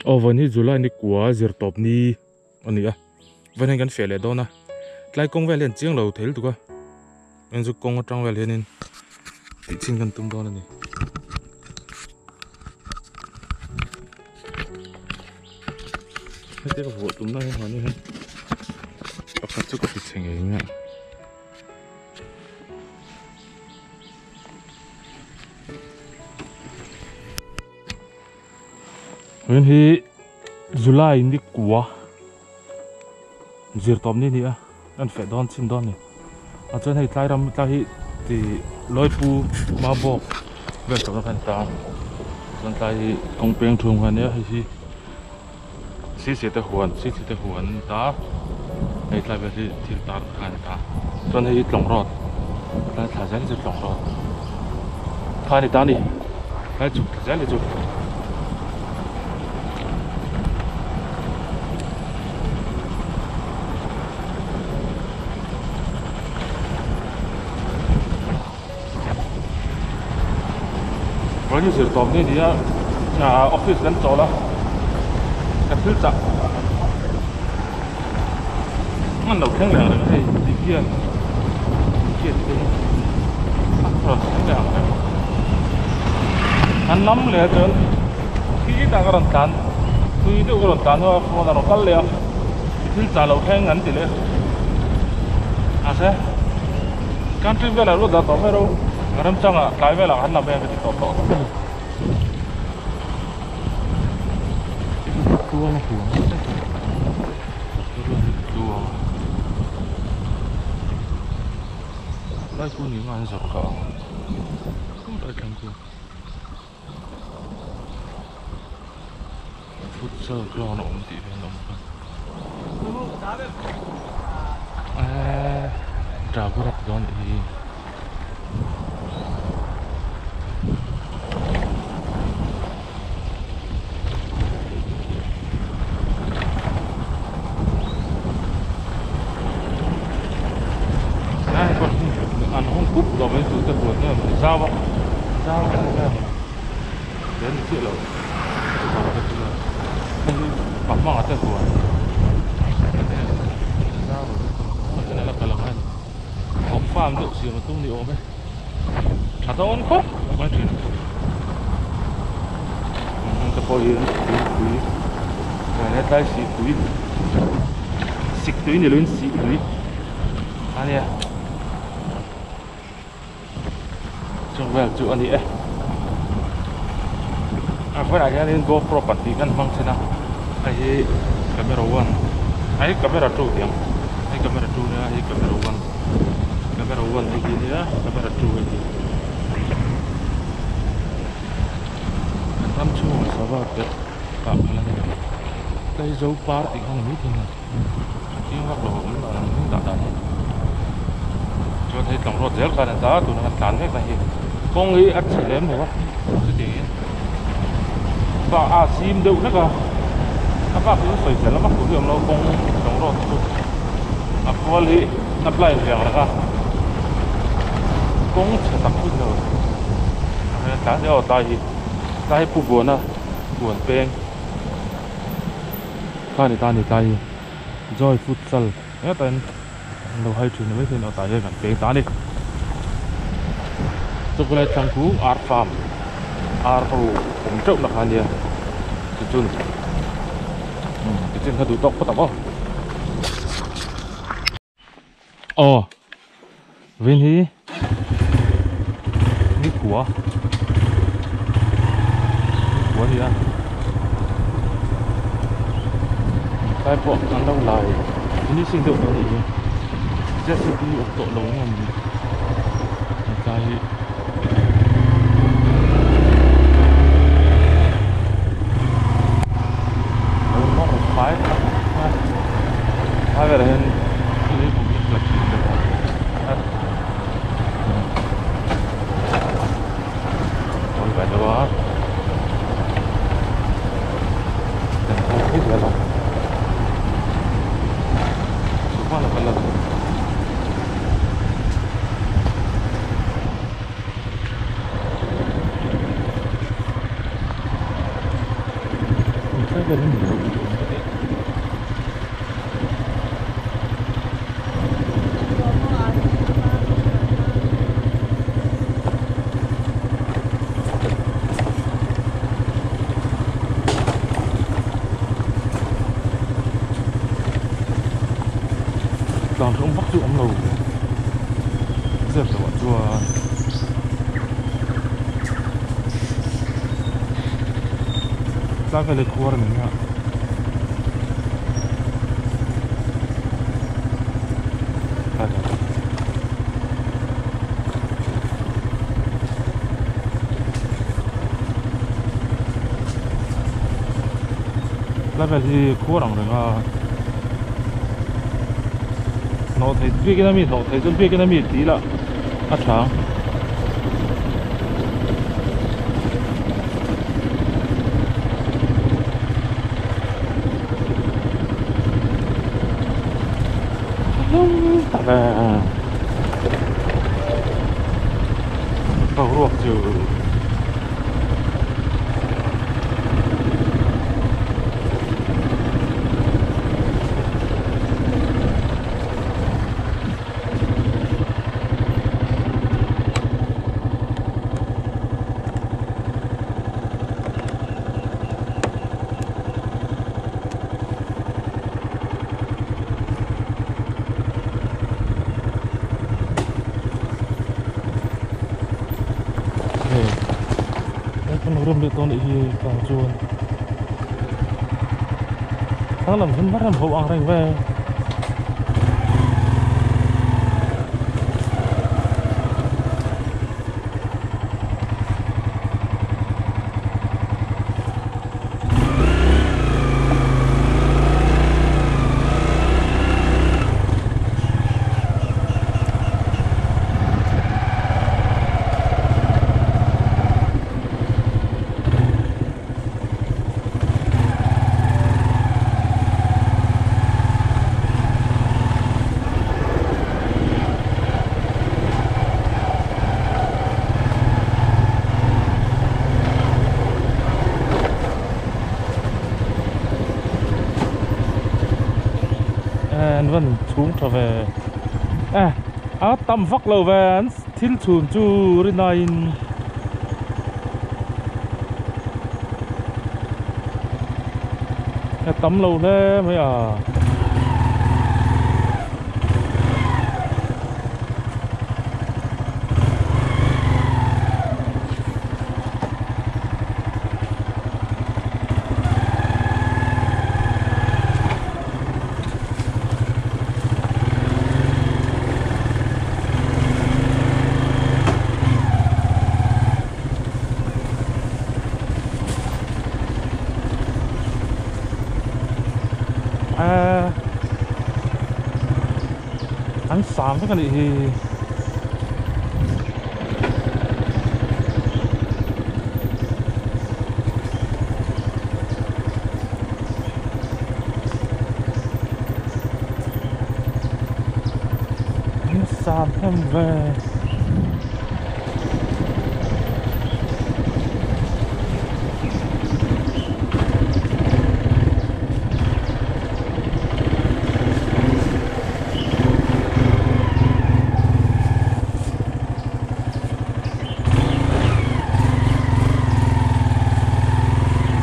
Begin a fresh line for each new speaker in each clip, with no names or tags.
Aw vawiin hi July ni kua zir tawp ni a ni a vawiin hian kan feh leh dawn a tlai kawng vel hian chiang lo thei lutuk a heng chu kawng atang vel hianin tih chhin kan tum dawn a ni. Heti ka vuah tumna hi hmani hian pakhat chu ka ti chhe ngei mai a. Heng hi July ni kua zir tawp ni a ni a an feh dawn chhin dawn a ni a chuan hei tlai ram tlai hi tih Lawipu Mabawk vel chawlhna kha a ni ta a chuan tlai hi kawng peng thum kha a nia hei hi Sisi te huan Sisi te huan a ni ta hei tlai vel hi thil tar kha a ni ta chuan hei hi tlawng rawt tlai thla zel hi chu tlawng rawt kha a ni ta a ni tlai chhuk thla zel hi chu. Vawiin zir tawp ni nia office kan chawl a ka thil chah an lo thleng leh ang reng hei ti hian ti hian te hi a rawn thleng leh ang reng an lam leh chuan khi tah ka rawn tlan tui deuh ka rawn tlan a phone a rawn kal leh a thil chah lo thleng an ti leh mahse. Country velah lut dah tawh mai ro remchangah tlai velah han la mai ang ka ti tawh tawh tawp a ni. Tluang a huam tluang lai khu ni nga an zawrh kha ang lai thlang khu futsal ground a awm tih vel a awm kha eee dragon a ti dawn anih hi. An hung pup tawh mai tute huan nge maw zau a zau a ni em he ni chiah lo hei hi pa hmanga te huan zau a la kal ang a ni vawk farm deuh siam a tum ni awm e tha dawn khawp mai thin te pawh hi tui hetlai sih tui sik tui ni lovin sih tui a nia chung vel chu a ni e a hmunah hianin gopro pahnih kan hmang thin a hei hi camera one hei hi camera two tih ang hei camera two nia hei camera one camera one hei hi nia camera two hei hi kan ram chhungah sava te kah phal a ni lo tlai zo par tih kha a ni maithei a. Chiang vak lo awm lo ang dah dan hi chuan hei tlawng rawt zel khan a ta tuna kan tlan mek na hi kawng hi a chhe lem lo a chutiang in bak a sim deuh hlek a a bak hi sawi fel vak tur hi a awm lo kawng tlawng rawt chu a kual hi a blind ve ang reng a kawng chhe tak chu ni lo tlan zel aw tlai hi tlai hi pu buana buan peng. Kha ni ta ni tlai hi Joy Futsal heta in an lo hai thin a maithei in aw tlai hian kan peng ta a ni. Chocolate thlang khu ar farm ar ho awm teuh na kha ania tichun tichun kha duh tawk phawt ang aw. Aw vin hi ni kua ni kua a ni a tlai pawh an lo lai finishing deuh tawh a nih hi J C B awm tawh lo nge mawni hetlai hi. Hai velah hian lei buk hi tla thin deuh a tawi ve deuh a kan hmu phei zel a chhuk hma lo kal lo. vel hi ni lo tih awm ka ti. Tlan hrang vak chu awm lo zep loh ah chuan tlai vel hi khuar a ni mai a. Tlai vel hi khuar ang reng a hnawh theih biakin ami hnawh theih chuan biakin ami tih lah a tha ang. Boruak chu Hei kan lo rem leh tawh a nih hi tah chuan thlang lam hian rem ho ang reng ve. An van chhung tha ve e a tam vak lo ve an thil chhun chu rinaiin a tam lo hle mai a. An sam vek a nih hi. An sam hnem ve.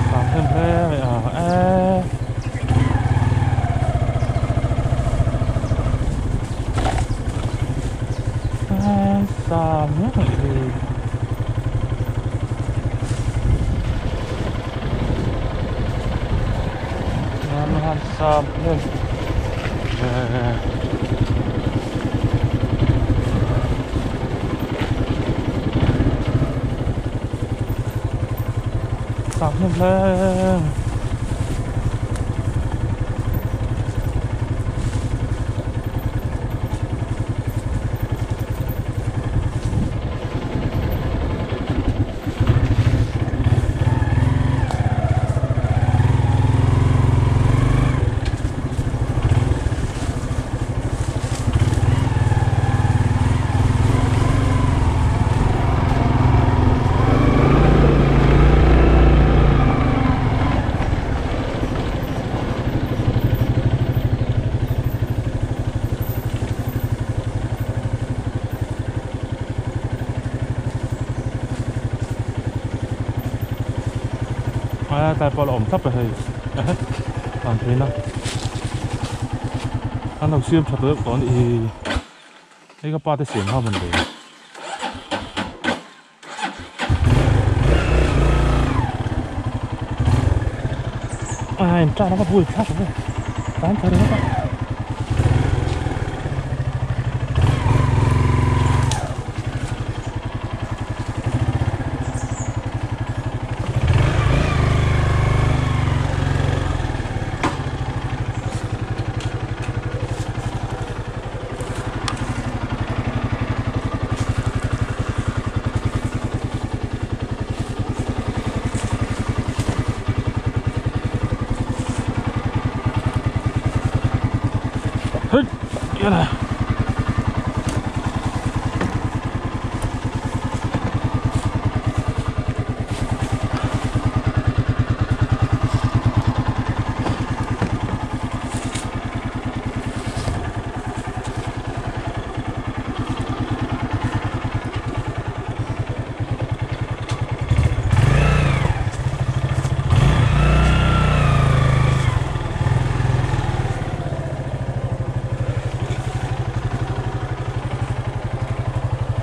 Sam hnem hle mai a eee. Sam mek anih hi. Han sam hnem ve. Sam hnem hle. A tlai pawh a la awm thlap e hei tan phei na an lo siam tha deuh tawh a nih hi hei ka pa te siam kha a vawn ve. A in tan a va bui thlak ve tan tha ringawt a.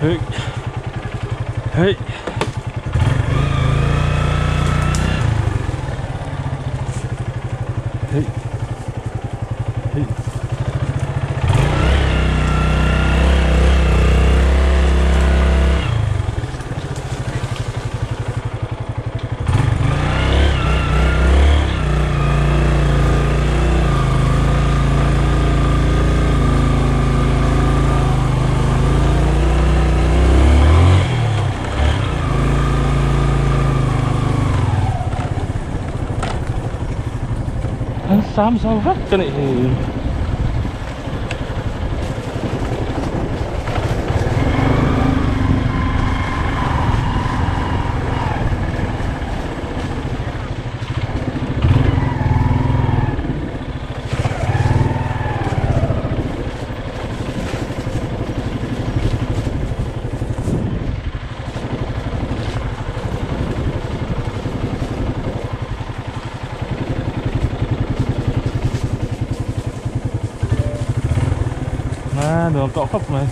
Hey. Hey. Hey. Hey. An sam zo vek ka nih hi. À, đường cọ khắp này.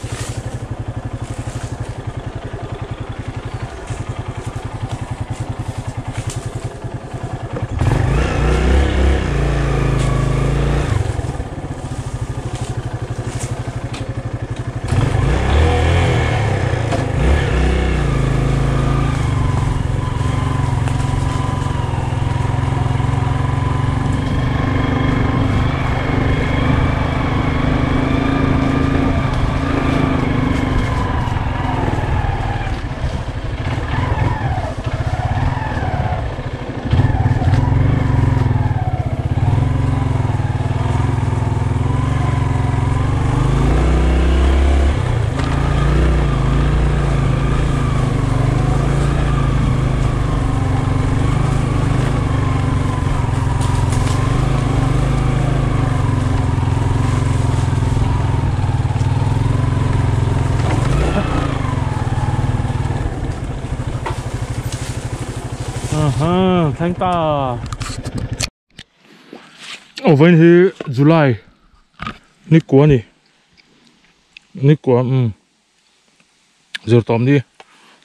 Thleng ta. Aw vawiin hi July ni kua a ni. Ni kua umm zir tawp ni.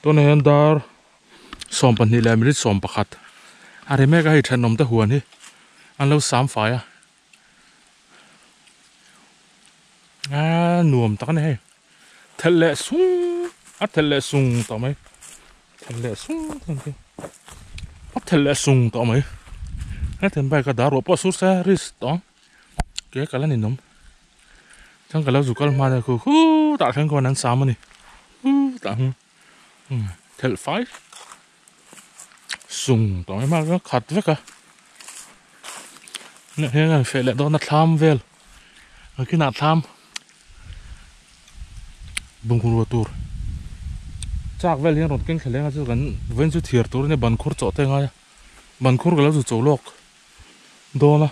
Tunah hian dar 22 leh minute 11 a ri mek a hei thenawm te huan hi an lo sam fai a. Aaa nuam tak a ni hei. Thelh leh sung a thelh leh sung tawh mai thelh leh sung a thelh leh sung tawh mai hetiang bike a dar ruah pawh a sur se risk tawh ang ke kal a ninawm chuan ka lo zu kal hma nia khu khutah thleng khuan an sam a ni khutah thelh fai sung tawh mai hma kha khat vek a heng an feh leh dawn a thlam vel a kinah thlam bungrua tur chak vel hian rawn keng thla leng a chu kan vawiin chu thiar tur ania ban khur chawh te a ngai a ban khur ka lo zu cho lawk dawn a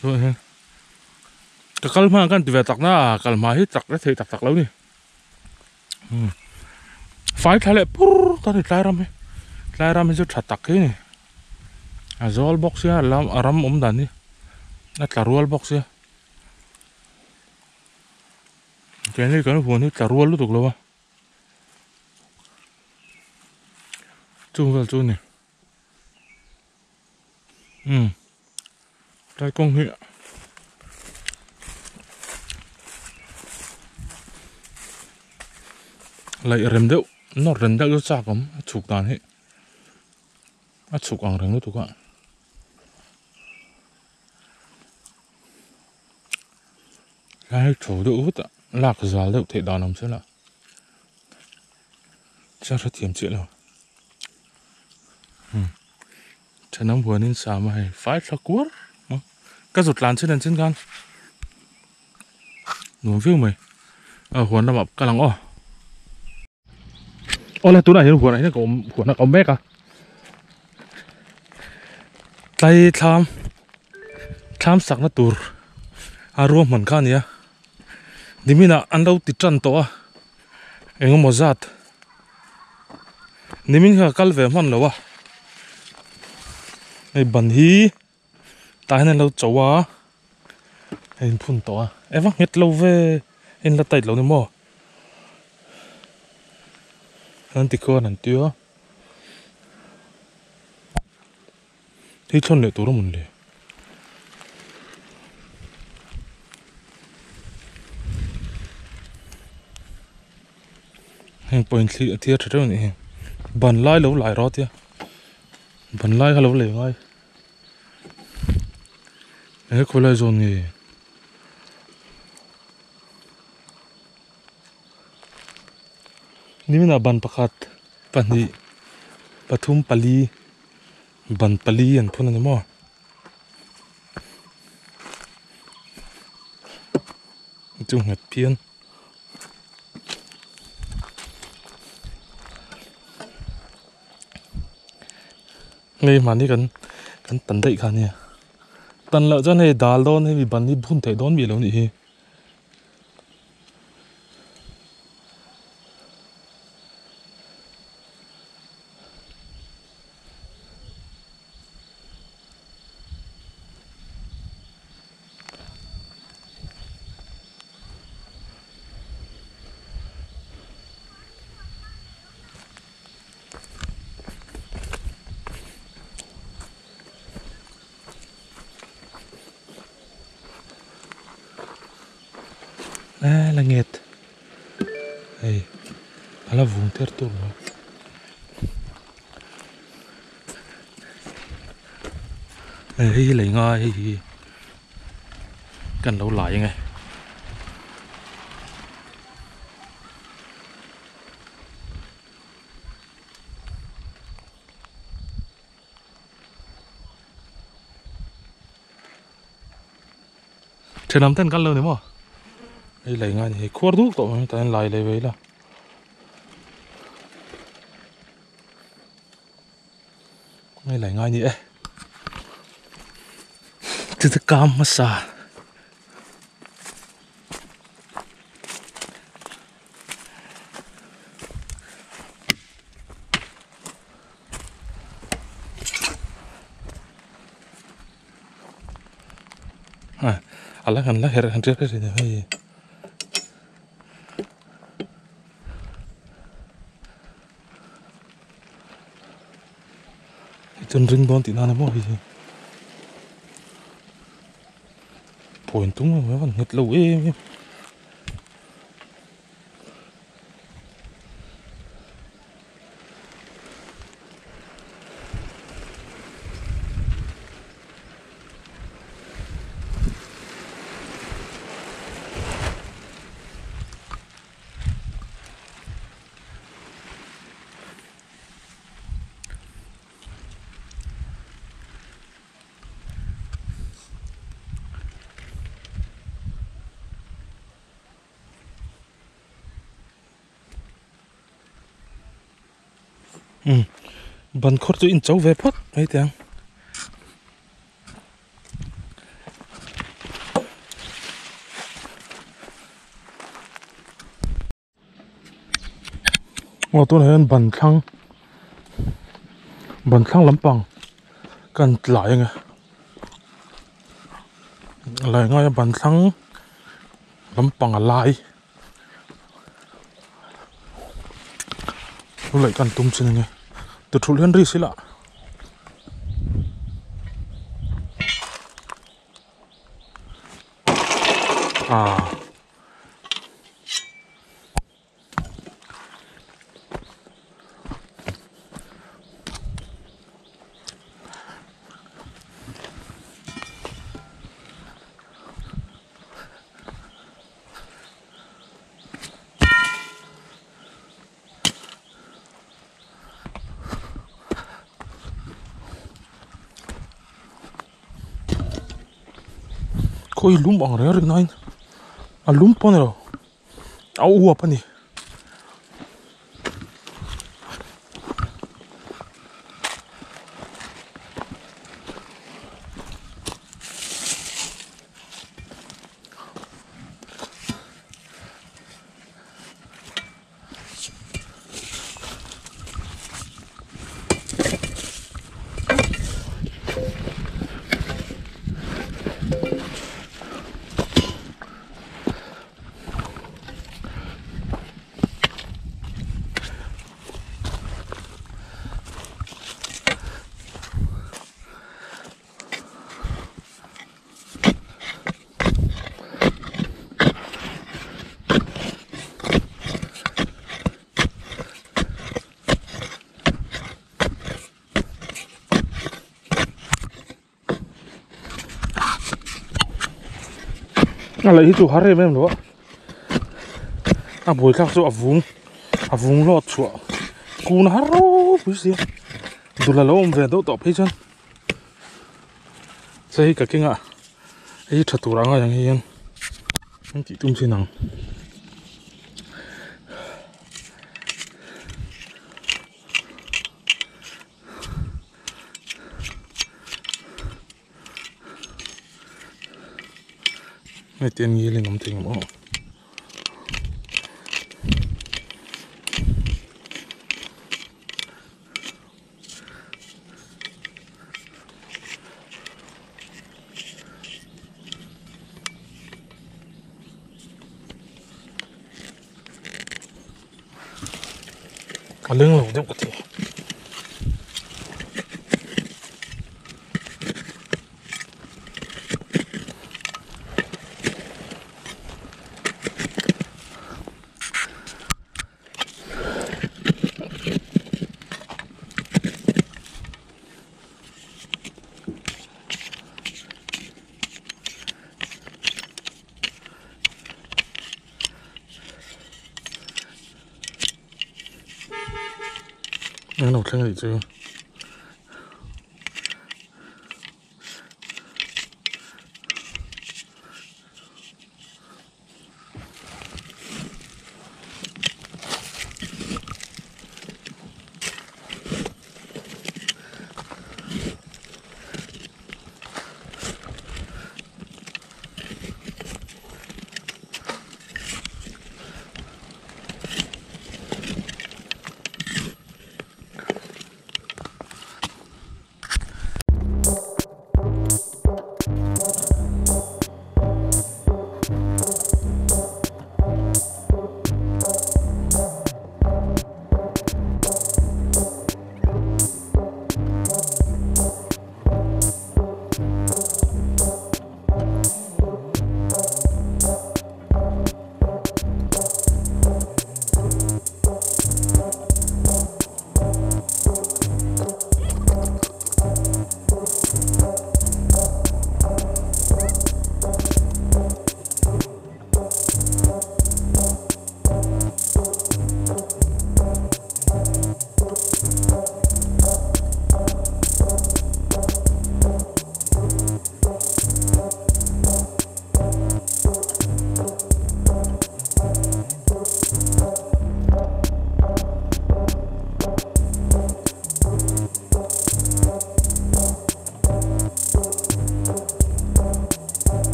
chuan hian ka kal hma khan ti ve tak na a kal hma hi chak na thei tak tak lo ni. Fai thla leh pur ta ni tlai ram hi tlai ram hi chu tha tak hi ni. A zawl bawk sia lam a ram awm dan hi a tla rual bawk sia keini kan huan hi tla rual lutuk lo a chung vel chu a ni umm tlai kawng hi laih rem deuh nawr rem deuh chu chak awm a chhuk dan hi. A chhuk ang reng lutuk a. Lai tho deuh vut a lak zal deuh theih dan awm sela chuan hrethiam chiah lo. Hmm thenawm huanin sam a hei fai thla kuar ka zut tlan chin an chin khan nuam viau mai a huan lamah ka lang aw. Awle tunah hian huanah hian ka awm huanah ka awm mek a tlai thlam thlam sakna tur a ruahman kha a ni a niminah an lo ti tan tawh a engemaw zat nimin kha ka kal ve hman lo a hei ban hi tah hian an lo cho a a inphun tawh a eva nghet lo ve a inla tight lo ni maw an ti khuan an tia hei thlawn leh tur a mawn le. Heng pawh in thli a thir tha teuh a nih hi ban lai lo lai rawt a ban lai kha lo lei ngai. He khawilai zawn nge? Niminah ban pakhat, pahnih, pathum, pali, ban pali an phun a ni maw? Chu nghet phian. Hei mahni kan kan tan daih kha ania tan loh chuan hei dal dawn hei mi ban hi bun theih dawn mi lo nih hi. A la nget hei a la vung ter tur mai hei hi lei ngai hei hi kan lo lai ange. Thenawm ten kal lo ni maw hei lei ngai ni hei khuar duk tawh mai tah hian lai lei ve ila hei lei ngai ni e chu chu kam hmasa. A la han la herh han ṭiak ṭiak ṭhin hei. Chuan ring dawn tih nan emaw hei hi. Point tum ang a van nghet lo em em. Umm ban khawr chu incho ve phawt mai teh ang. Aw tunah hian ban thlang ban thlang lampang. Kan tlai ang e. Lai ngai a ban thlang lampang a lai. Lu laih kan tum chin ang e. Tu thulh hian ri sila. Ah. Khawi lum ang reng reng nain a lum pawh a ni lo. A uap a ni. A lei hi chu har em em lo a a buaithlak chu a vung a vung lawt chhuah kun har ropui sia dul a lo awm ve deuh tawh phei chuan che hi ka keng a hei hi tha tur ang a ang hian an tih tum chin ang. Hei te ngil in awm thei ang aw. A leng lo deuh ka ti. An lo thleng a nih chu.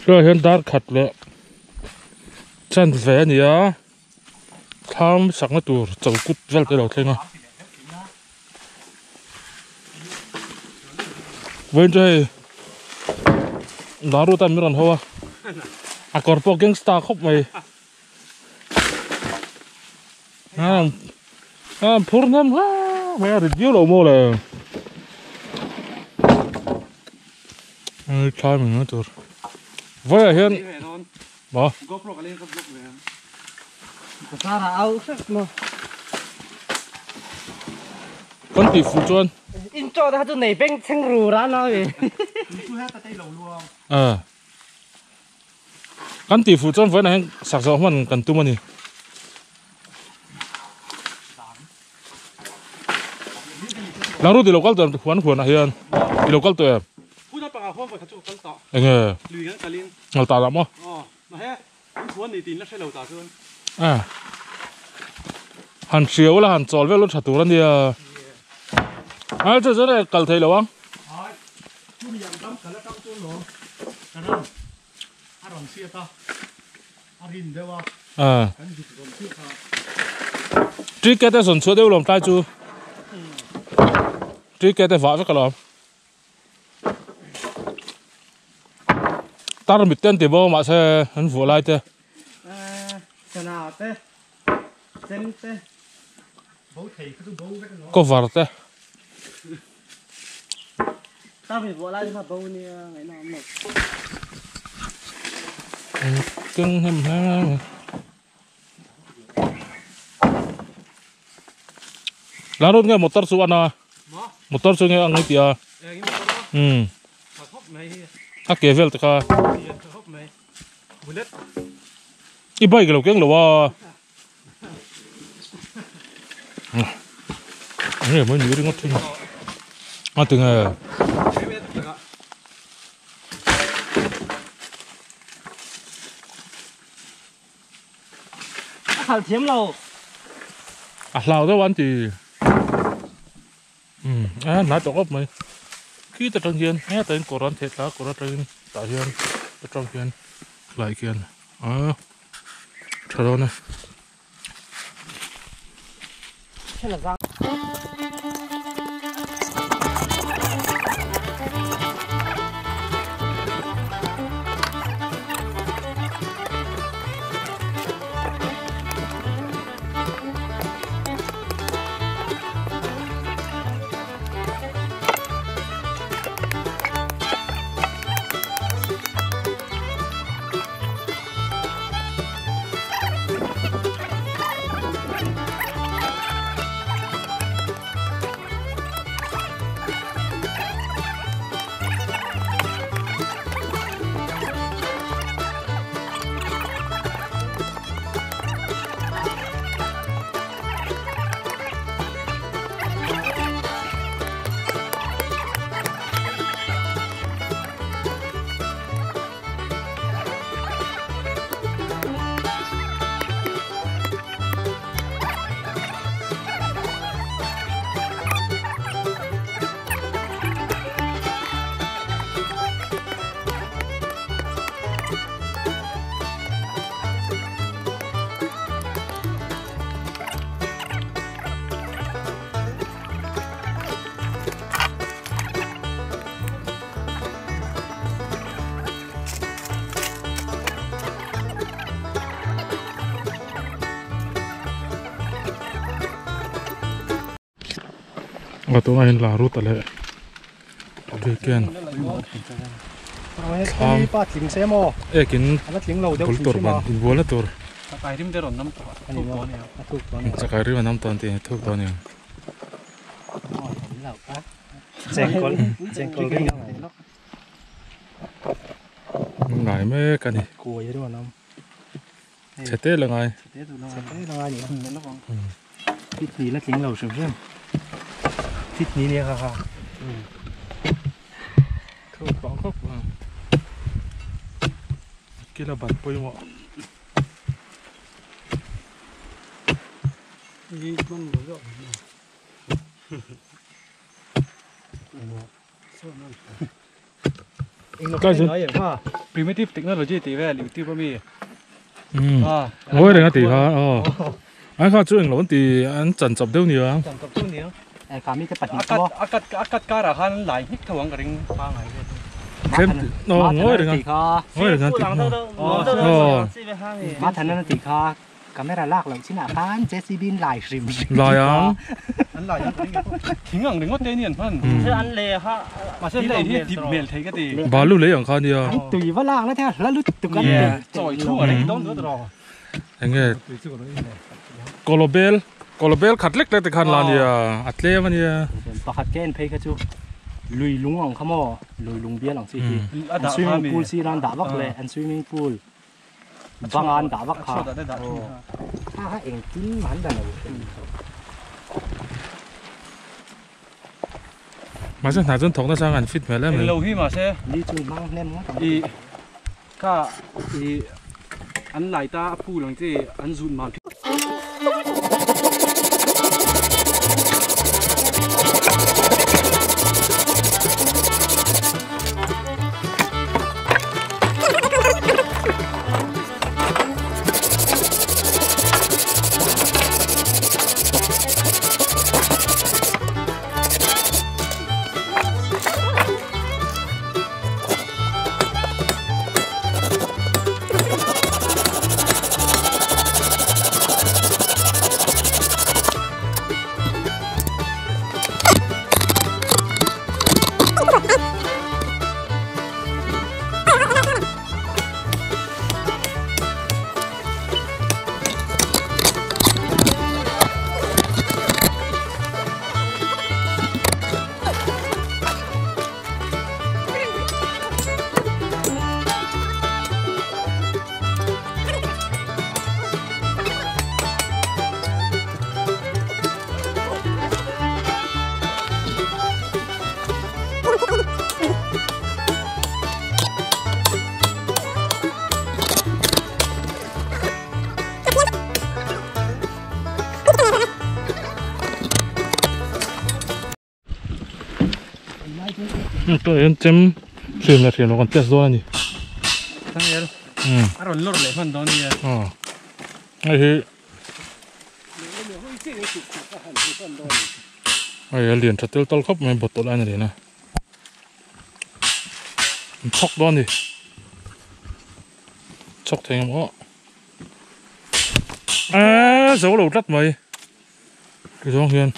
Tunah hian dar khat leh chanve a ni a thlam sakna tur chokut vel te a lo thleng a vawiin chu hei daru tan min rawn ho a a kawr pawh gangster khawp mai a phur hnem hle mai a rit viau lo maw le thlai mai mai tur vawiah hian maw kan tih fuh chuan Kan tih fuh chuan vawiinah hian sak zawh hman kan tum a ni. Langrut i lo kal tawh em huan huanah hian i lo kal tawh em? Enge? Ngal ta dah maw? Han hriau la han chawl vel tha tur a nia. Ai chu chuan kal thei lo ang. Ticket a zawn chhuah deuh lawm tlai chu. Ticket a vah vek alawm. Tarmit te an ti bawk a mahse an vuah lai te.
Sana te chem te
cover te.
Tarmit vuah lai te kha bo nia ngaihna awm lo.
Keng hnem hle mai. Larut nge motor chu an a motor chu nge ang i tia umm a ke vel te kha i bike lo keng lo a nge mai nui ringawt thin a tinge.
A khalh thiam lo.
A hlau deuh an ti. Umm a hnai tawh khawp mai. Khi ta tang hian hetah hian kawr an theh thla a kawr atangin tah hian atang hian hlai khian a tha dawn e. A tunah hian la rut a leh weekend thlam ekin bul tur ban inbualna tur chakai rim a nam tawh an tih thuk tawh a ni ang. Ngai mek a ni. Chhe te la ngai.
Thit ni la tling lo hrim hrim. Thit ni nia kha kha.
Thu pang khawp a. Kila ban pawimawh.
Hi hman lo zawk. Primitive technology tih vel youtube ami.
Ngawi reng a tih kha aw. An kha chu englo an ti an chan chawp deuh nia.
Chan chawp deuh nia. A kat a kat karah khan an lai hnik tho ang ka ring pangai vel.
Tlem aw ngawi reng a ngawi reng a tih kha aw.
Mathanan a tih kha Camera lak loh chinah khan JCB in lai hrim hrim
Lai ang.
An lai ang ka ring e. Thing ang ringawt te ni an hman.
An lei kha
mahse lei hi dip hmel thei ka ti.
Balu lei ang kha nia.
An tui va lak na te hla lut tuk an
ti. Chawi chhung a rei dawn duat rawh.
Enge Kawlawbel Kawlawbel khat lek lek te khan la nia a tlem a nia.
Pakhat ka en phei kha chu lui lung ang kha maw lui lung bial ang chi hi an swimming pool sir an dah vak leh an swimming pool Banga an dah vak kha. Kha kha engtin mah an dah lo.
Mahse hna chuan thawk nasa an fit hmel em.
Englo hi mahse.
Ni chu hmang hnem ngawt ang.
I kha i an lai ta a pool ang chi an zut mam.
Tawh hian chem hriam leh hriam lo kan test dawn a ni.
Thangel a rawn lawr leh hman dawn nia.
Hei hi hei a lian tha tel tal khawp mai bottle a ni reng a. An chhawk dawn a ni. Chhawk thei ang maw? Eee zo lo tlat mai. Ti zawng hian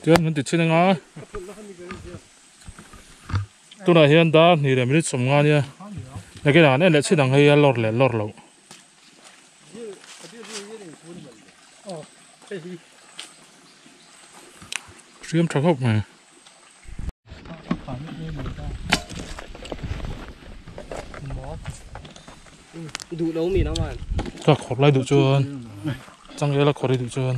tichuan kan ti chhin anga tunah hian dar hnih leh minute sawmnga ania nakinah an en leh chhin ang hei a lawr leh lawr loh. Hriam tha khawp mai. Ka khawr lai duh chuan changel a khawr hi duh chuan.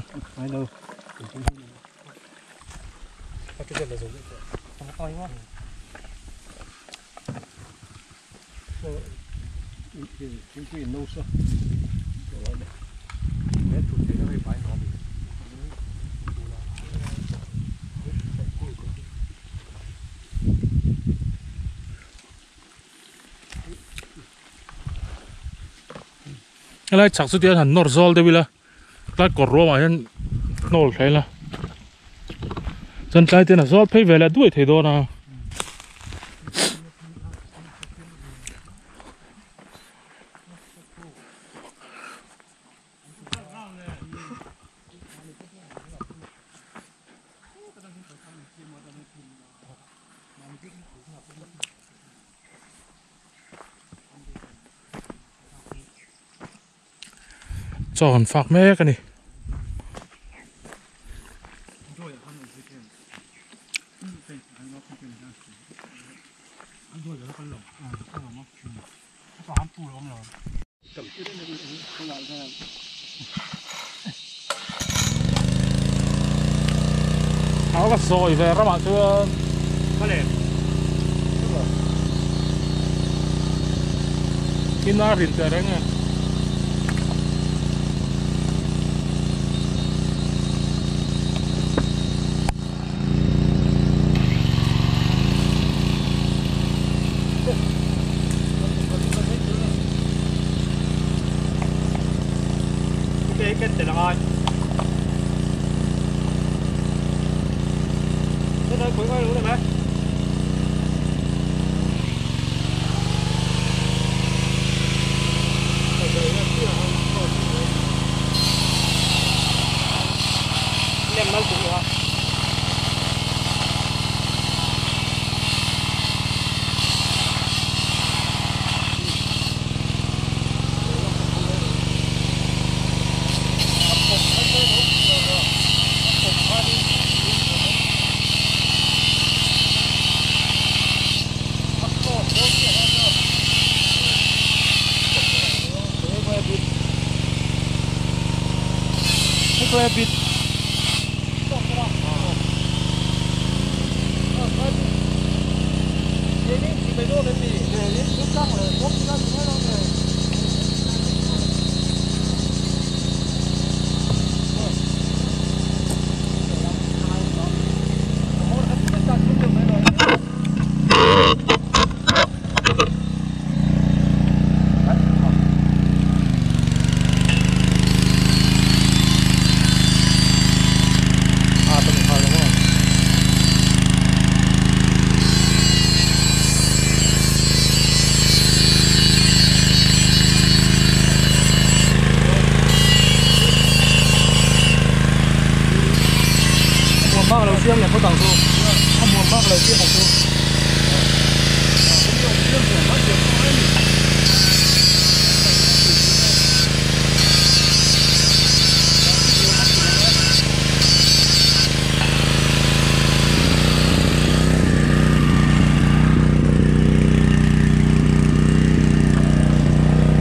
Helai chhak chu tihian han nawr zawl deuh ila tlai kawr ruamah hian hnawl thla ila chuan tlai te hian a zawl phei ve leh duai thei dawn a. Chaw an fak mek a ni. A va sawi ve ramah chuan ina rin teh reng e.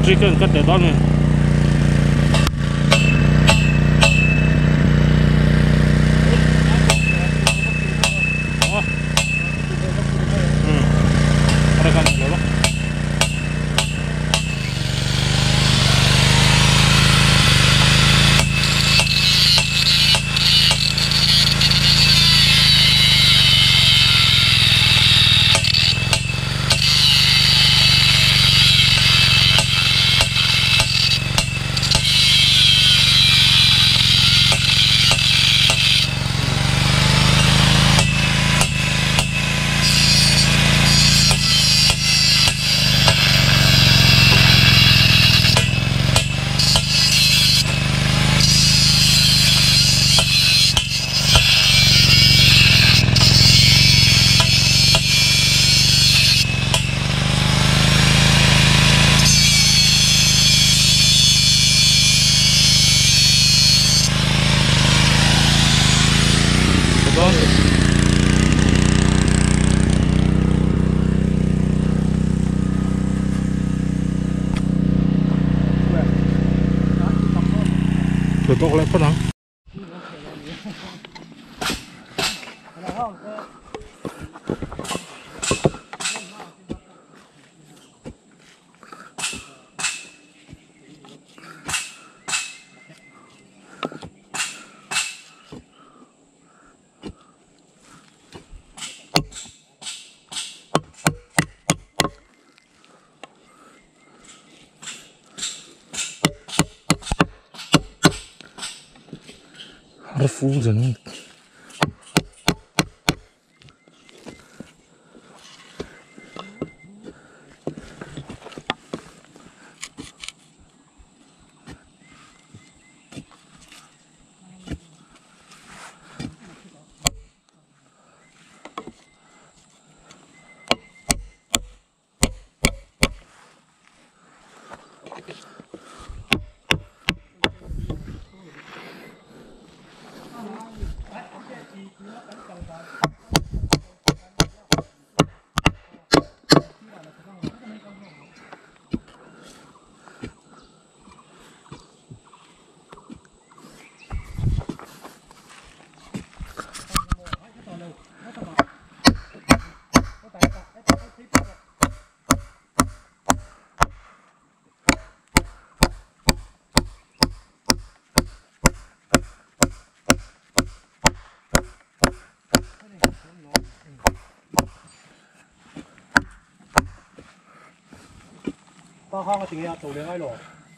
Chicken cắt để đón này. Tôi lại phát nắng. Refusen.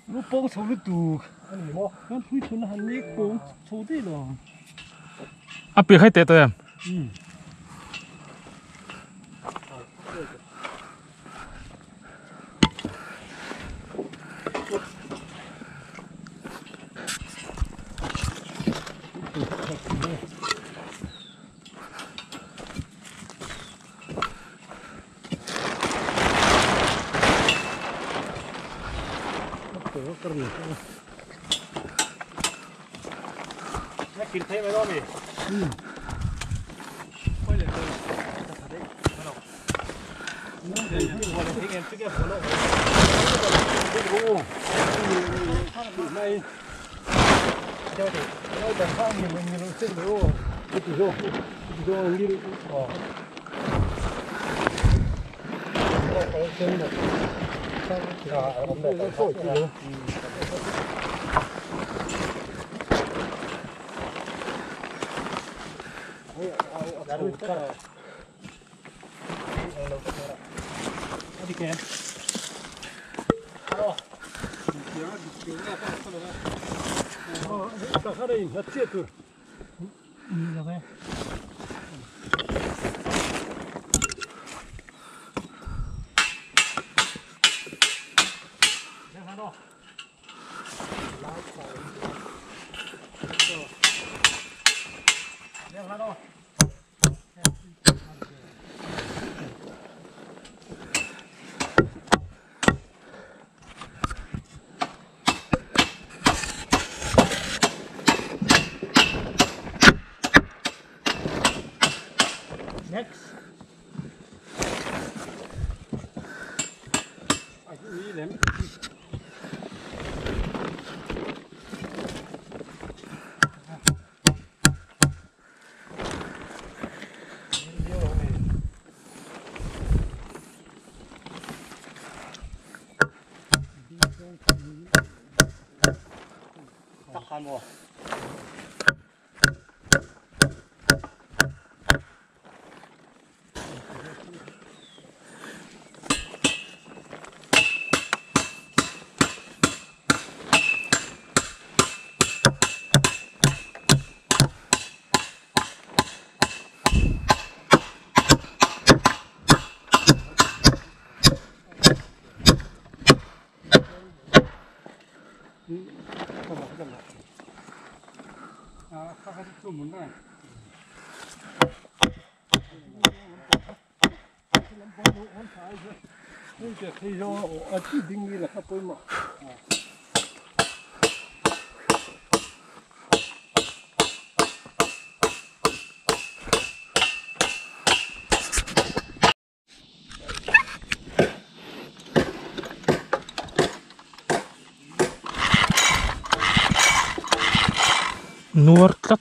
我帮手你赌，我推出那你帮手的了。
啊，别开得对。
嗯。Next.
Nuar tlat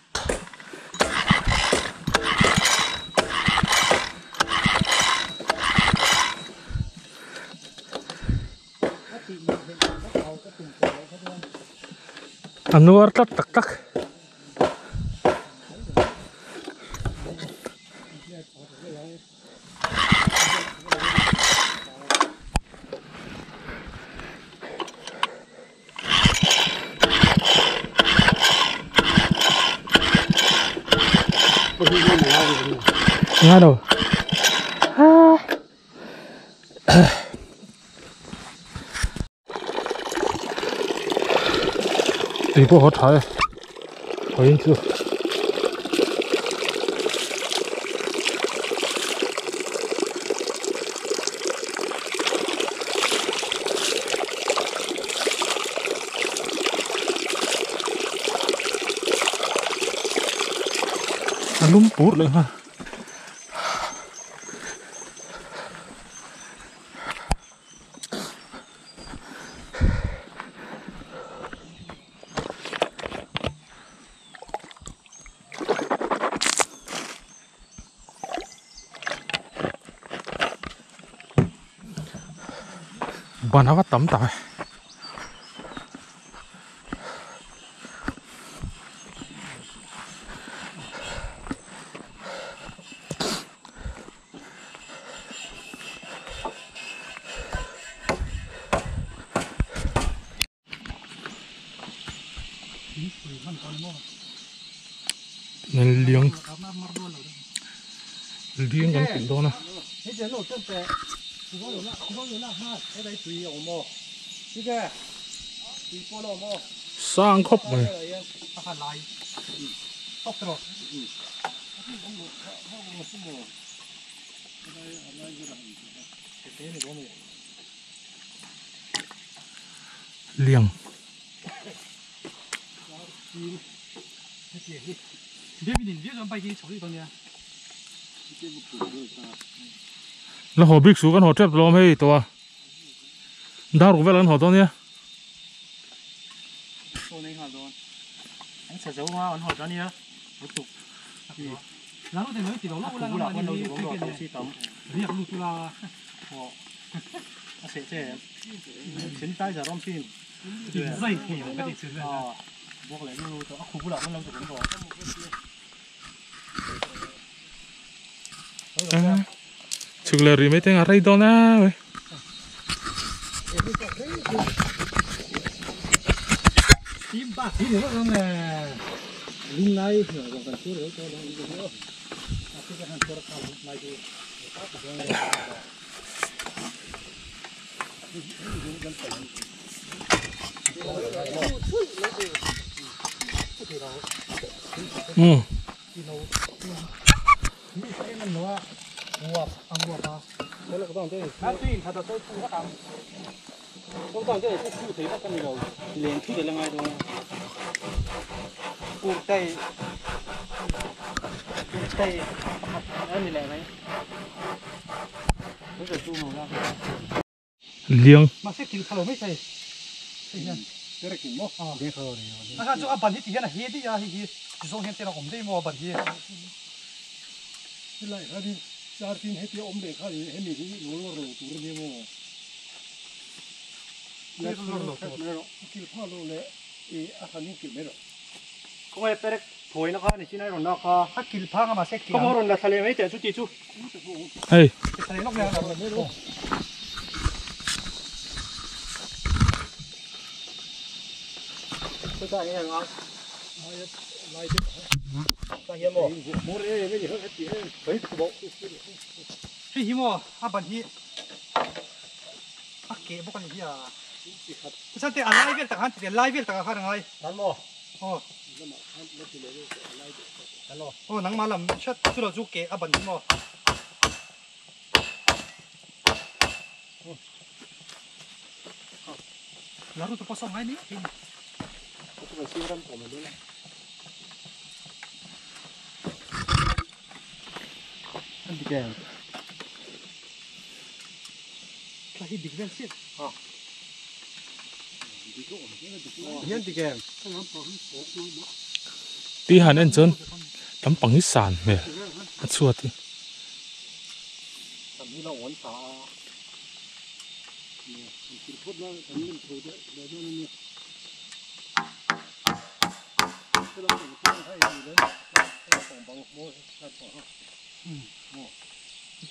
nuar tlat tak tak nghe đâu thì có hót thái hồi chưa lúm bút lên ha. Bàn nó tắm tỏi nên liêng liêng gắn kín đó nè. Sang khóc này. Liêng. Là họ biết số con họ chép lom hay to đau rồi về lần họ to nhé.
A seh che sanitizer awm thin.
Zai thei ang ka ti chu.
Bawk leh nu a khu bulah kan lo chu kan rawh.
Chuk le ri mai teng a rei dawn a we.
Tim ba thi ni ro nè. Lung lai rồi còn chú rồi cho nó đi nữa. À cái hàng cho nó mai đi.
Ừ. Liang.
Mà sẽ kìm khalo mấy thầy. À, cho bạn thì là hết đi à, hi zo hian te om dei mo ban hi.
Lai kha di char tin he ti om le kha he mi hi lo lo ro tur ni mo.
Lo lo
lo kil pha lo le e a kha ni kil me ro.
Ko ngai perek thoi na kha ni chinai ron na kha.
A kil pha nga ma se kil.
Ko ron la thale mai te chu ti chu.
Hey.
Thale nok ya na ro.
Ko ta nge nga.
Lai te.
Ta hian mo.
Mo re me hi ti he.
Hei ko bo.
Hi hi mo a ban hi. A ke bo kan hi a. Sa te a lai vel tak han ti lai vel tak kha ngai.
Nan mo.
Oh.
Hello.
Oh nang ma lam chat chu lo chu ke a ban hi mo. Laru to pasong ngai ni.
Ko chu si ram ko ma do na. Anh đi kèm.
Là hi dik vel sit.
Ha. Hian đi kèm.
Ti han en chon lam pang hi san me a chuat hi.
Tam hi lo on sa.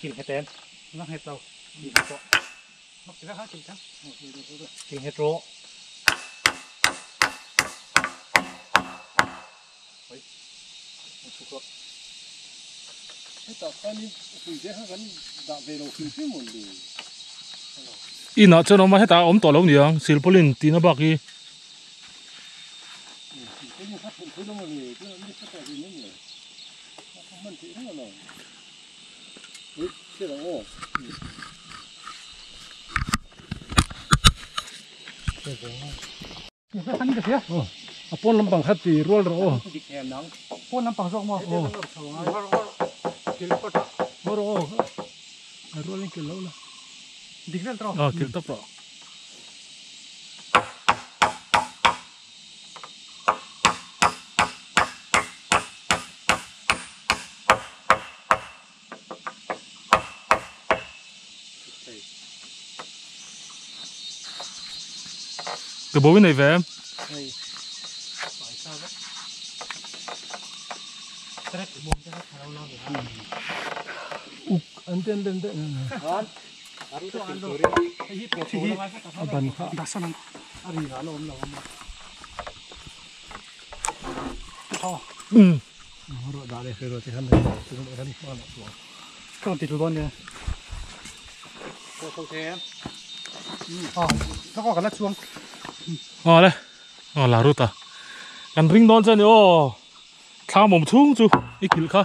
Kil het em. Nó hết đâu. Nó chỉ ra kil chắc.
Kil het ro.
Ôi. Thế ta khani pui te ha kan da ve lo kim kim mon li.
Ina chon ma heta om to lo niang silpolin tina bak hi.
A pon lampang khat ti rual ro.
Pon lampang zawk maw.
Mo ro. A rual in kil lo la.
Dik vel tro.
A kil tap ro. Từ bố bên này về em.
Uk anh tên tên tên. Ban kha. Ừ. Rồi đã đây rồi thì hắn này, tụi nó hắn mà nó.
Còn thịt bon nha.
Không thế em.
Ờ, nó có cái lá chuông.
Ờ đây. Ờ là rút à. Ăn ring đón chân ô. Thang mồm chung chú, ít kil kha.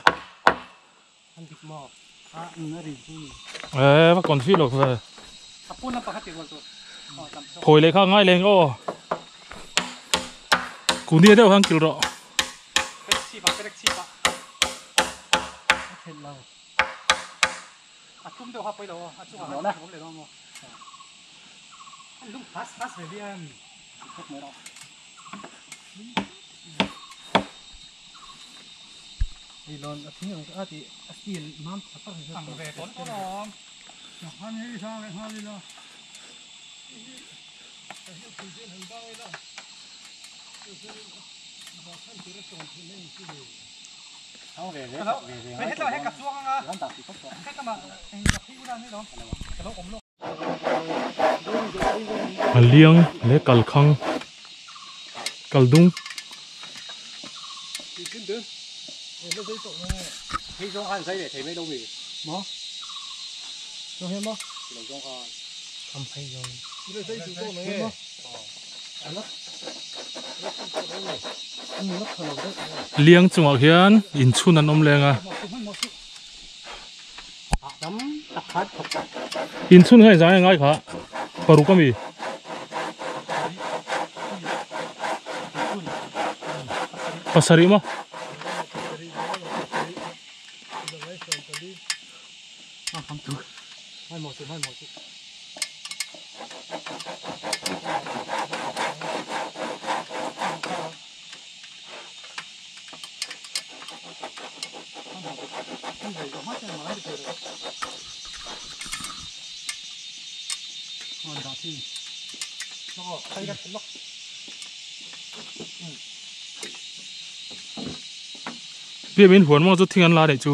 Ăn thịt mò. À, nó rỉ chú.
Ê, bắt còn phi lộc về. Phổi lấy kha ngay lên ô. Cú nia đâu hàng kil rõ. A liang le kalkhang kaldung liang chungah hian inchhun an awm leng a inchhun kha zai ngai kha paruk ami pasarih ma bia min huan mo chu thing an la nei chu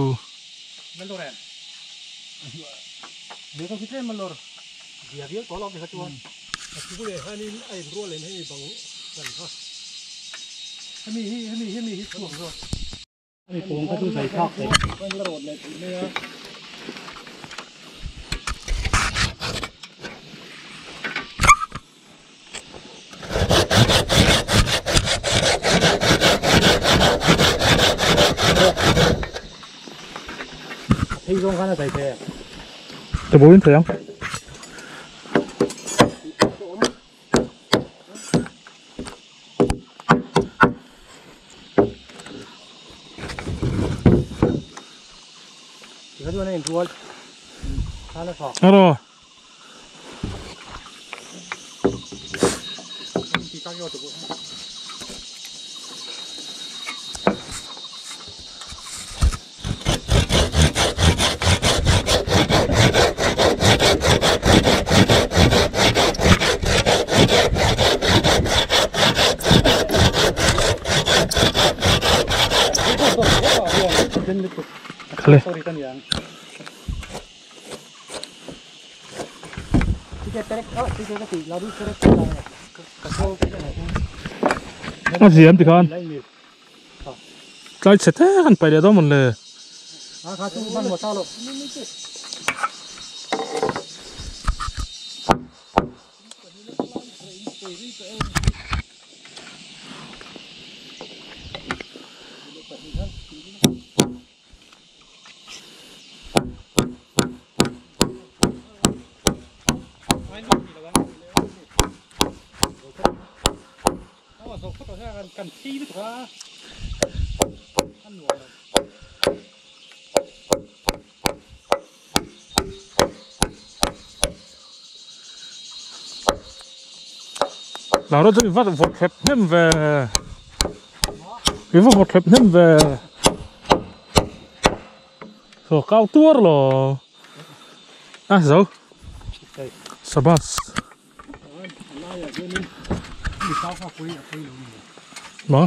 Te bo in thei ang. Aro. Khale. A ziam ti khan tlai che te kan pai le dawn mawn le. Nào đó tôi vắt vọt hẹp thêm về, cái vọt hẹp thêm về, rồi cao tuốt rồi, à dấu, sabas, mà,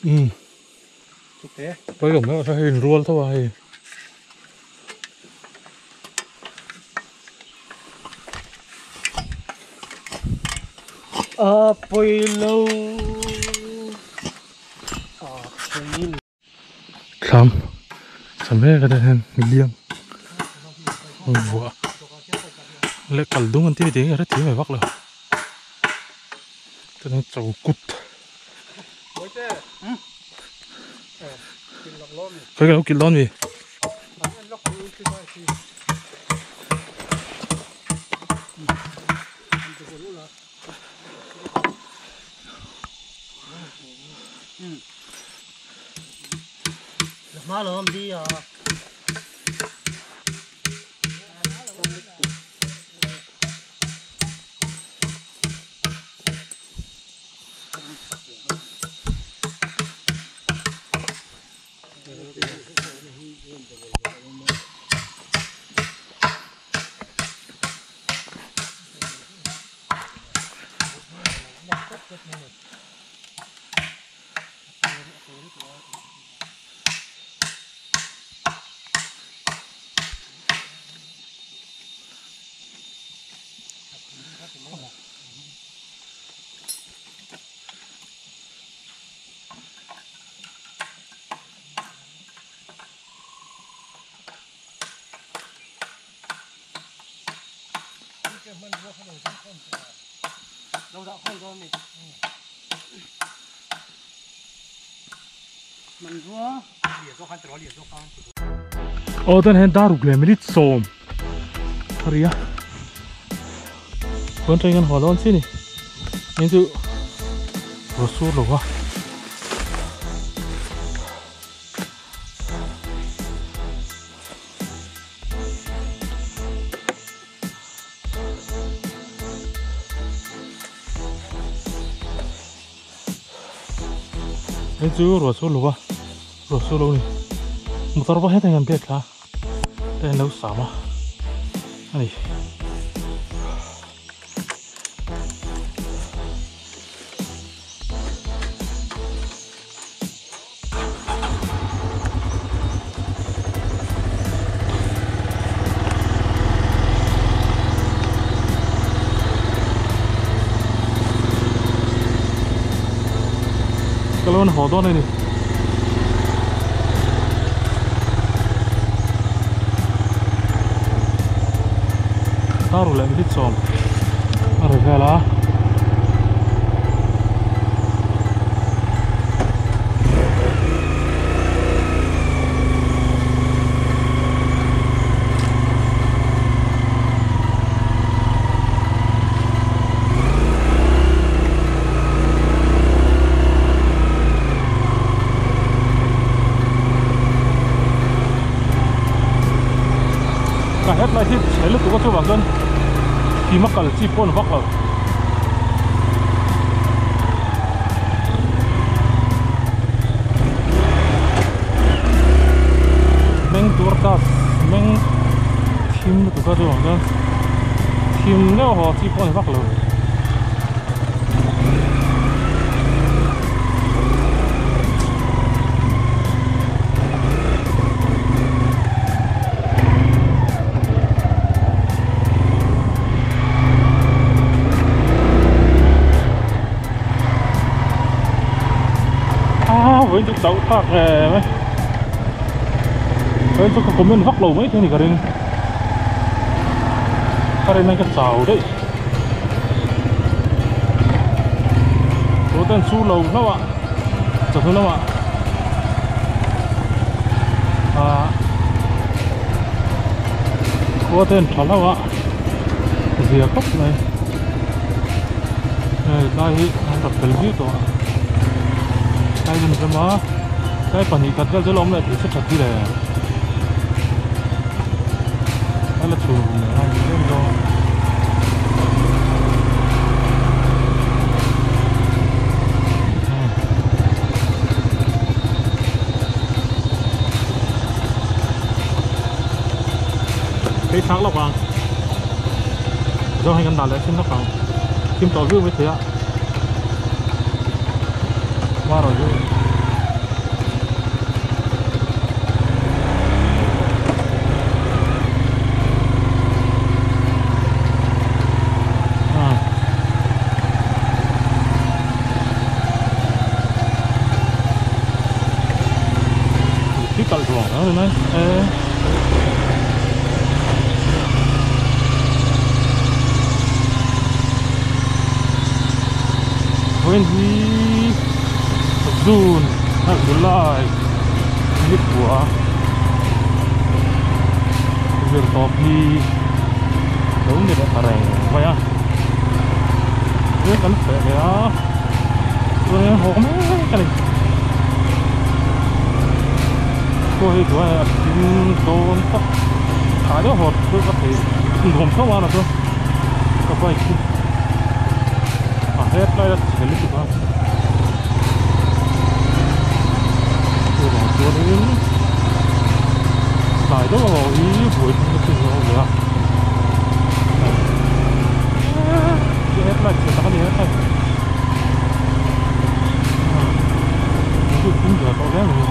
ừ, bây giờ mới có hình ruột thôi.
Pui lo
Kham samhe ka den liang vua le kal dung an ti ding ra ti mai vak lo tan chau kut cái cái kil lon mi
Malo dia.
Ô tên hen dar ruk le milit som haria con trai ngân hồ lon xin đi nên chịu rồi suốt rồi quá nên chịu rồi suốt rồi quá rồi suốt rồi này một tao bắt hết anh em biết hả đây nấu xả mà này cái lon hồ đó này này taru le milit som a ri vel a cả hết lại thì thấy lúc tụi có chơi bằng cân thì mắc cả là chi phôn vắc rồi mình tuột ta mình thim tụi có chơi bằng cân thim nếu họ chi phôn vắc rồi với chút đậu thạc này mấy với chút có mình vắt lẩu mấy thế này cả đây này cái chảo đấy có tên su lẩu nó ạ chả thôi nó ạ à có tên thỏ nó ạ rìa cốc này đây đây tập cái gì đó đây mình xem mà cái phần này thật ra lắm lại thì rất thật đi này đây là chủ này mình rồi cái thác lọc vàng do hai con đàn lại xin lọc vàng kim tỏ view với thế ạ qua rồi chứ cái cậu ruộng đó rồi đấy. When June, July, nhất của việc tọp đi đúng như vậy phải vậy à? Rất cắn phệ đó, tôi hổ mấy cái này. Tôi tôi tôn tóc, thả đứa hột tôi có thể gồm số bao là tôi, có quay à hết đây là chỉ lúc đó. Tôi bảo tôi đến đại đó là ý buổi cái chuyện đó rồi à. Hết lại chỉ tao đi hết thôi. Tôi cũng giờ tao ghé rồi.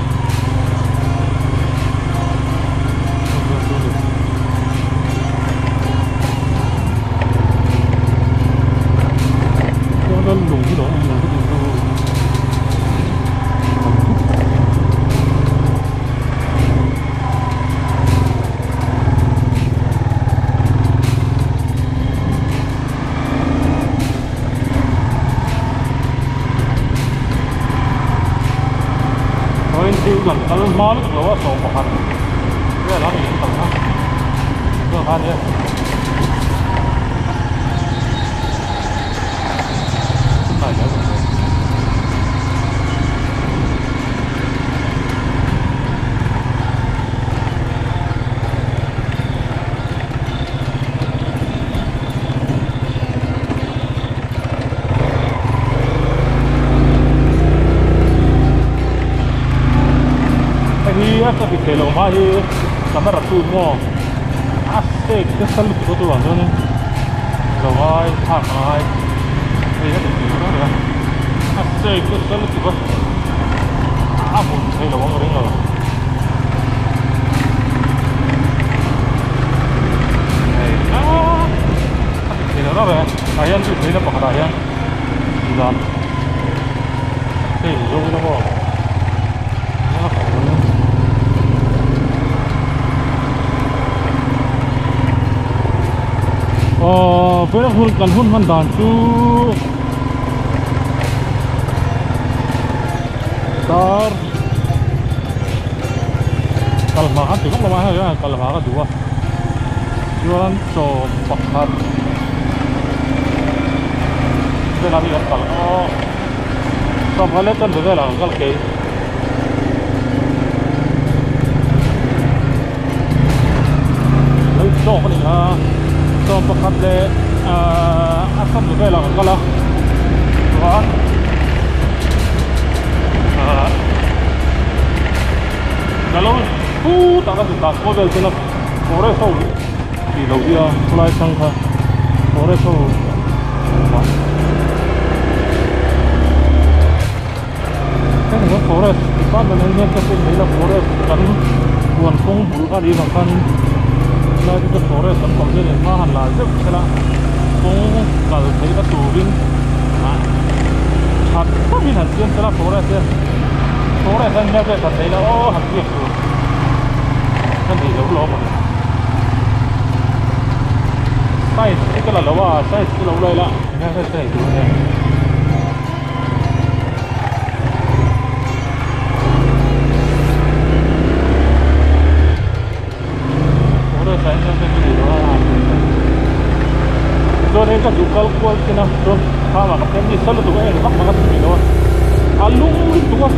Kal hma lutuk lo a 11 vel a ni kan kal kha chuan kha nia tunlai zel kan zel hei hi a ka ti thei lo hma hi camera tu maw a stake te sal lutuk a tu ang chuanin lo ngai thlak ngai hei a ti thei lo reng a stake te sal lutuk a a hmun thei lo ang ring lo hei a ti thei lo reng a hian chu theihna pakhatah hian dan hei zo ila maw Vela hun kan hun hman dan chu dar kalhma khan ti vak lo a hei a kalhma ka duh a chuan 11 vela mi kan kal aw 10 leh chanve velah kan kal kei lo chawk a ni kha 11 leh a chanve velah kan kal a chuan ka lo putah ka zut dan pawh vel chuan a forest ho tih loh hi a khawlai hrang kha forest ho heng hian forest department an hian ka hriat mai la forest kan huan kawng bul kha ni vang khanin helai te chu forest an pang hian hma han la zeuh thela kawng kal theihna turin ah that takin han siam thela forest te forest an hian vel khat nei la aw han biak tur ka nei lo lawm a ni size te ka la lo a size te lo la ila eng nge ka nei tur ania. Chuan hei ka duh kal kual thin a chuan thlamah ka pem ni sal lutuk a eng vak vak a ti thei lo a a lung lutuk a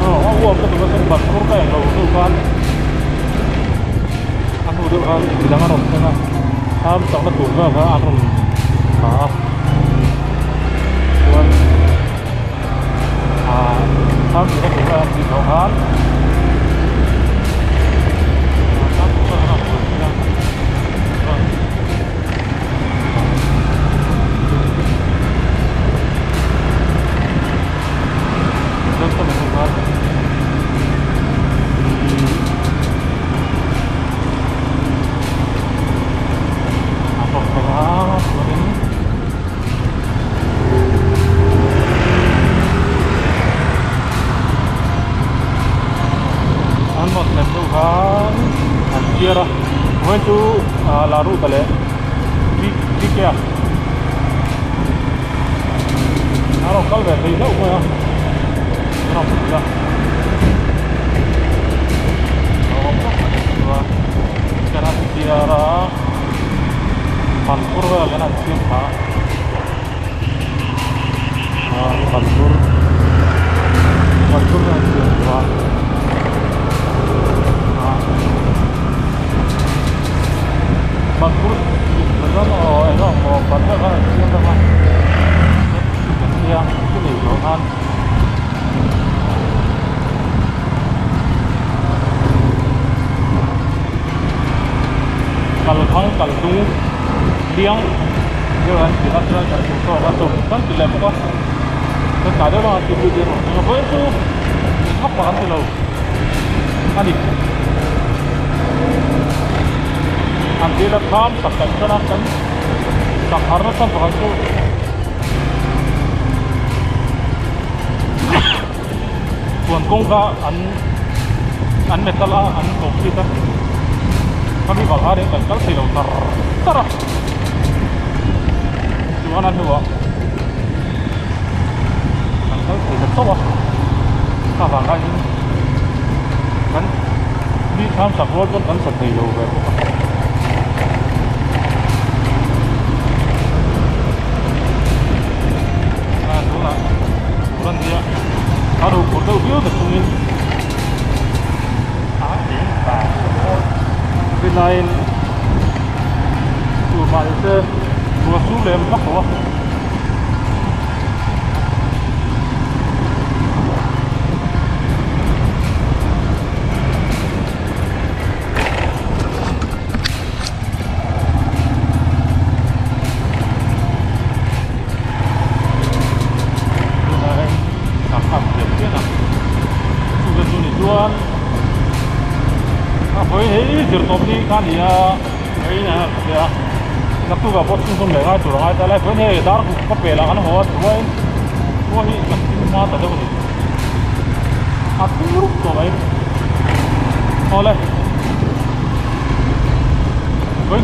aw a uap lutuk a chuan ban khur ka eng lo hnu khan a hnu deuh khan midang a rawn thleng a thlam chakna tur vel kha an rawn tha a chuan ah thlam chakna tur vel an tih zawh khan thlam tur vel khan a rawn thleng a chuan chuan ka hmu khan a rawn thleng a chuanin an rawn thlen hnu khan an chiar a vawiin chu la ruta leh PK a a rawn kal ve thei hlauh mai a a rawn pui a chuan an chiar a ban khur vel hian an siam tha a ban khur ban khur vel an siam tha a ban khur chuan aw eng emaw ban vel khan an siam vek a chu nei zawh khan. Kal thang kal dung liang deuh an ti a chuan kan hmu tawk a chawp kan ti leh bawk a chuan tlai deuh lawngah tih lut erawh eng a vawiin chu eng vak mah kan ti lo a ni an ti la thlam sak kan chuan a kan sak har nasa pakhat chu chuan kawngka an an metal a an concrete a khami vang khan kan kal thei lo tar tar a chuan a hnuah kan kal thei ta chauh a kha vang khanin. Kan ni thlam sak rual pawn kan sa thei lo ve bawk a. A tunah tur a nia a ro phur deuh viau na chungin a eng vang rinaiin tur mah ni se tur a sur lem vak lo a.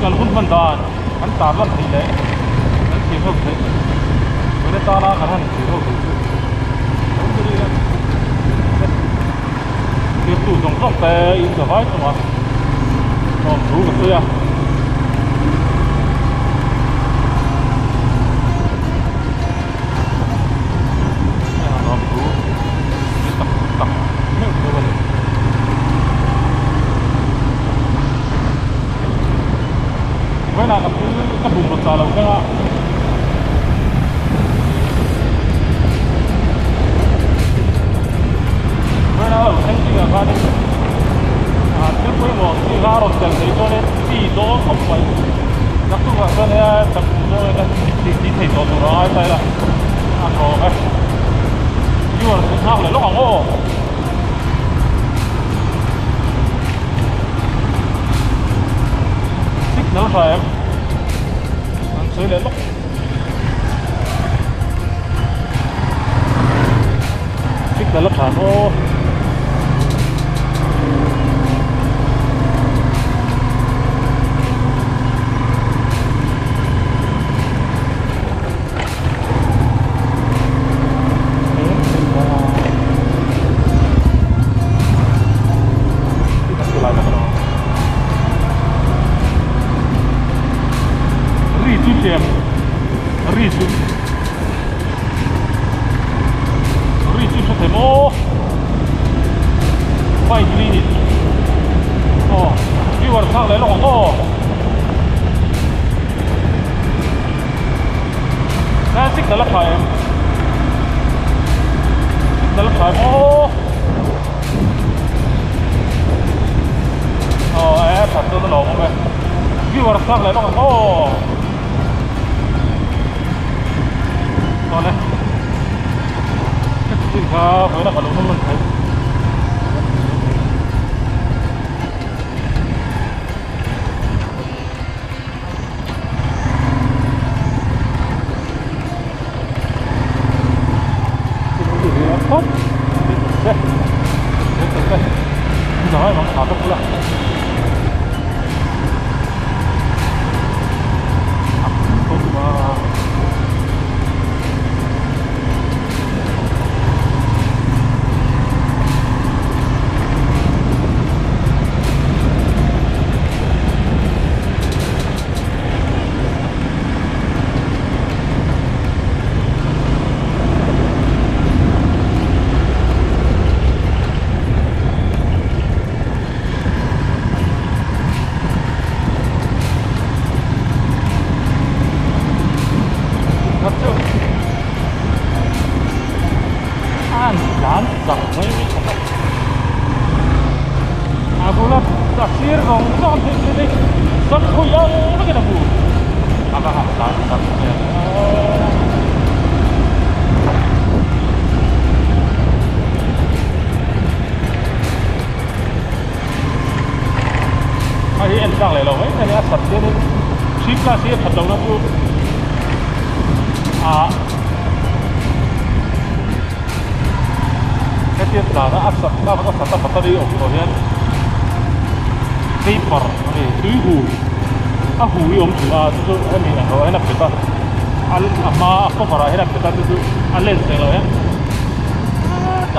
Kan hun hman dan kan tar lan theih leh kan thlir ho theih vawiin atana kan han thlir ho theih chu thirtu zawng zawng te in za vai chunga hlawm thu ka sawi a. Hlawm thu tak tak meuh deuh a ni. Vawiinah ka thil ka bungraw chah loh keng a. Vawiinah a lo thleng zingah khanin ah thil pawimawh ang chi kha a rawn tel thei chuanin chi dawn khawp mai. Naktukah chuan he chak tum zawngin ka ti ti thei tawh tur a ngai ta ila a hlawm e. Viewer chu nghak leh lawk ang aw. Signal tha em an sawi leh lawk signal a tha aw.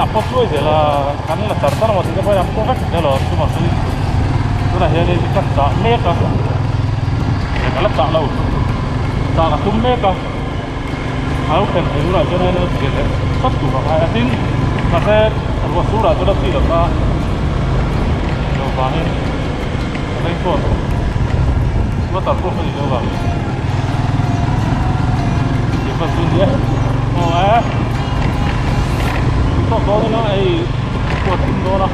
A pawt chuai zel a, kan la char char maw tih te pawhin a pawh vek zel aw chumah chuan tunah hianin ka chah mek a, ka la chah lo, chah ka tum mek a, a lo thlen thei hunah chuan a zir leh sat tur a ngai a tin mahse ruah surah chuan a chi lo ta lo vangin raincoat waterproof a nih loh vangin tih hman chu a ni e aw e tawk dawn ila hei khua thim dawn a.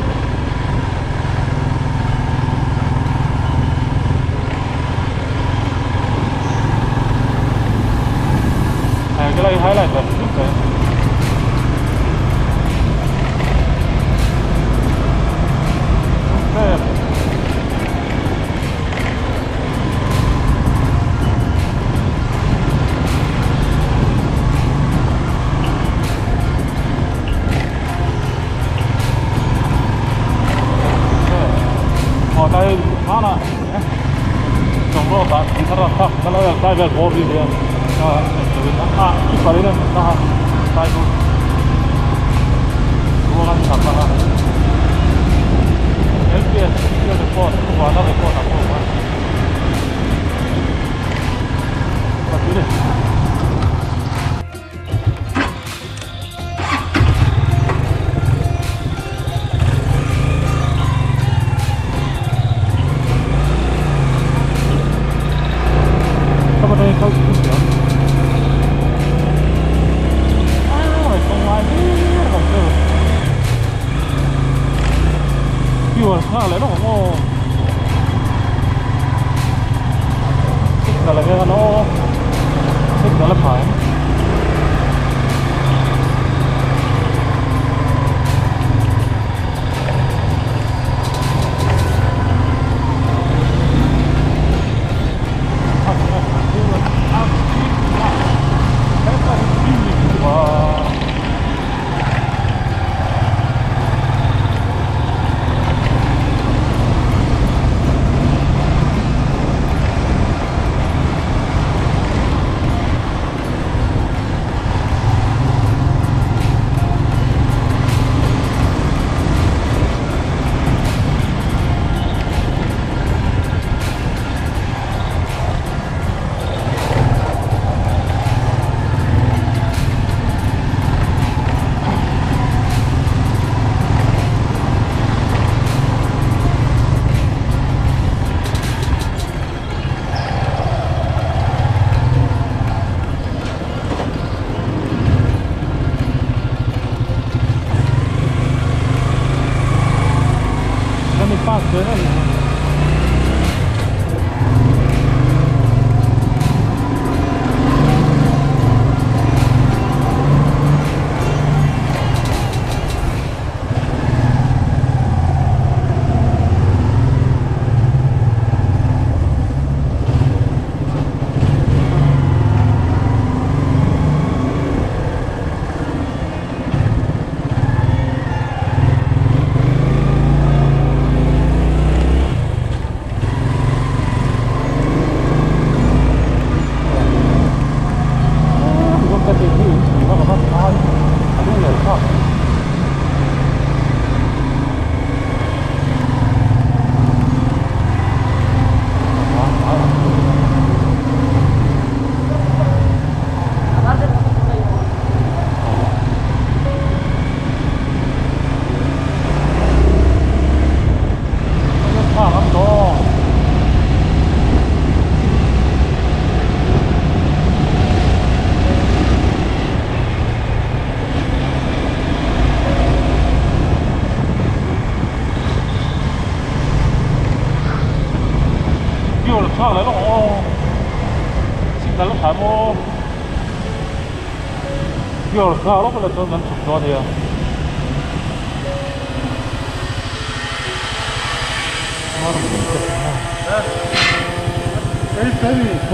Cái này highlight là chút đấy. Ok. Ở đây nó là trồng rau tại thì nó là khác nó là tay về bò đi liền à chút vào đây nữa ta tay luôn luôn ăn sạch mà LPS record và nó record là không mà và thứ này.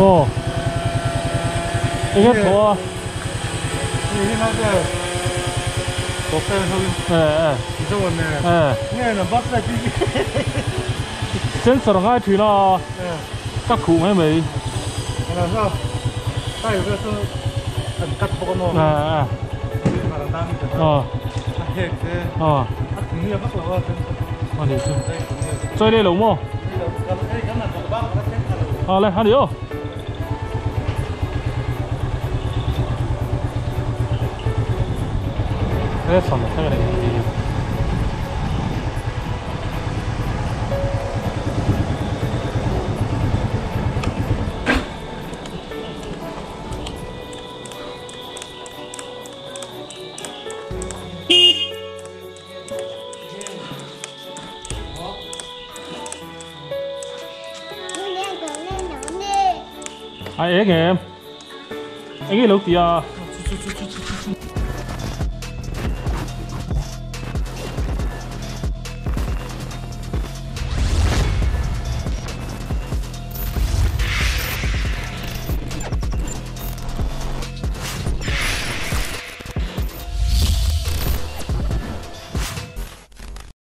어. 이게 좋아. Sensor ngay thì nó các cụ mấy mấy.
他有个是很干不过诺。
啊。
哦。
À. À đi chơi đây lẩu mò. À lên ăn đi ô. Cái này xong rồi, cái này ai em em cái lẩu tìa.